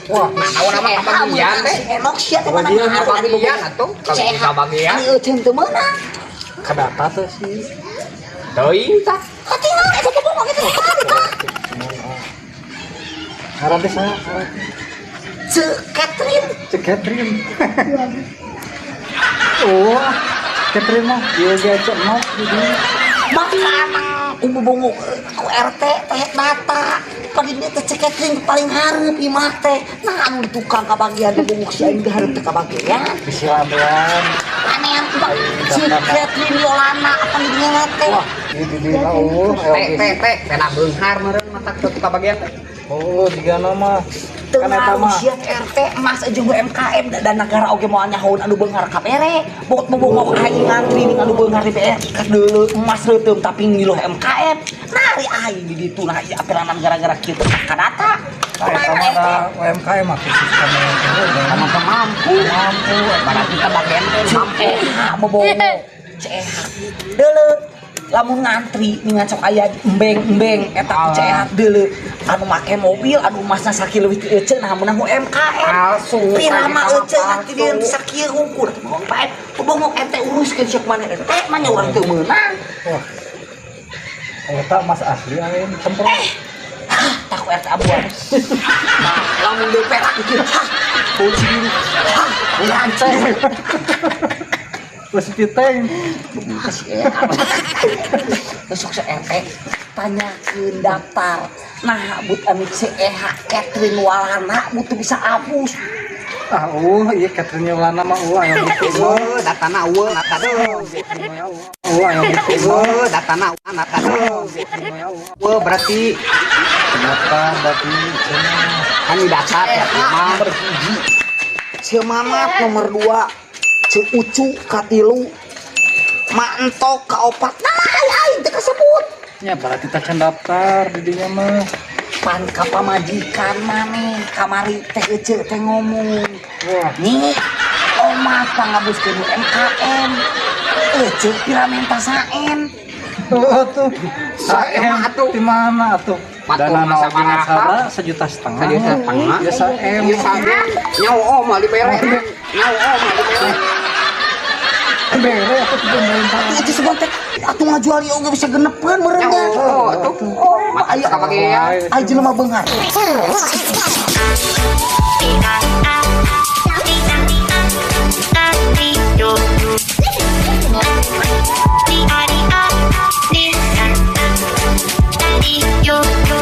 Wah, Naon nama kabagian teh? Enok sia teh mana Kabagian, Kabagian atuh. Kabagian. Ani euceun teu meunang. Kadata teh sih. Teuing tah. Katingal eta bobongok itu tadi tah. Ngaran teh saha? Ceu Catherine. Cek Catherine. Oh, Catherine mah ieu ge cek nok di dieu. Makana ku bobongok ku RT teh data. Pagi dia teh Ceu Catherine paling hareup imah teh. Nah, anu tukang kabagian bobongok si aing ge hareup teh kabagian. Bisi lambean. Anehan ku Bang. Ceu Catherine Yolana apa di dinya teh. Wah, ieu di dieu oh, Teh teh teh pena beunghar meureun matak teu kabagian teh. Oh, jiga nama. Kan eta Tengah mah. usia RT emas jeung UMKM dan negara oge moal nyahoun anu beunghar kabere. Bot bobongok aing ngantri ning anu beunghar di BR deuleu emas reuteum tapi ngiluh UMKM. Nah, ari aing di ditu nah ieu apelanan gara-gara kieu teh kadata. Nah, eta mah da UMKM mah khusus kami Kamu teh mampu. Mampu. Berarti kabagian teh mampu. CEH bobongok CEH deuleu lamun ngantri ningan sok aya embeng-embeng eta ku CEH deuleu anu make mobil anu emasna sakieu leuwih ti eceun nah meunang UMKM. Palsu. Pirama Palsu. ece nanti dia sakieu hungkul bobongok pae bobongok ente uruskeun siap mana ente mah nya urang teu meunang. Wah. Eta emas asli aing semprot. Hah, tak ku RT abuan. Nah, lamun deui perak kieu, hah, bau cibiru, hah, lanceng. Geus piteng. Kasih besok se RT tanyakeun daftar. Nah, but anu CEH Catherine Walana butuh bisa hapus. Ah, oh, iya Catherine Yolana mah eueuh aya bukti mah. Eueuh, datana eueuh, datana. Eueuh aya bukti mah. Eueuh, datana datana. Eueuh, berarti Data berarti cenah. Kan di data ya CEH mah. Nomor 1, Ceu Mamat nomor 2, Ceu Ucu katilu, Mantok kaopat. Nah, aing aing teu kasebut. Ya berarti tak can daftar di dinya mah. Pan ka pamajikan maneh kamari teh ece teh ngomong. Wah, Nih, omat pangabuskeun UMKM. Ece pira menta saen. Oh tuh. Saem atuh. Di mana atuh? Matur Dana masa oge ngan baraha. sabra 1,5 juta. 1,5 juta. Ya saem. Ieu saem. Nyawa mah dibere. Nyawa mah dibere. Bere atuh pemerintah. Atuh ece segon teh atuh ngajual ieu oge bisa genepeun meureun nya. Nyawa atuh. Oh, aya Kabagian. aya jelema beunghar. Ah.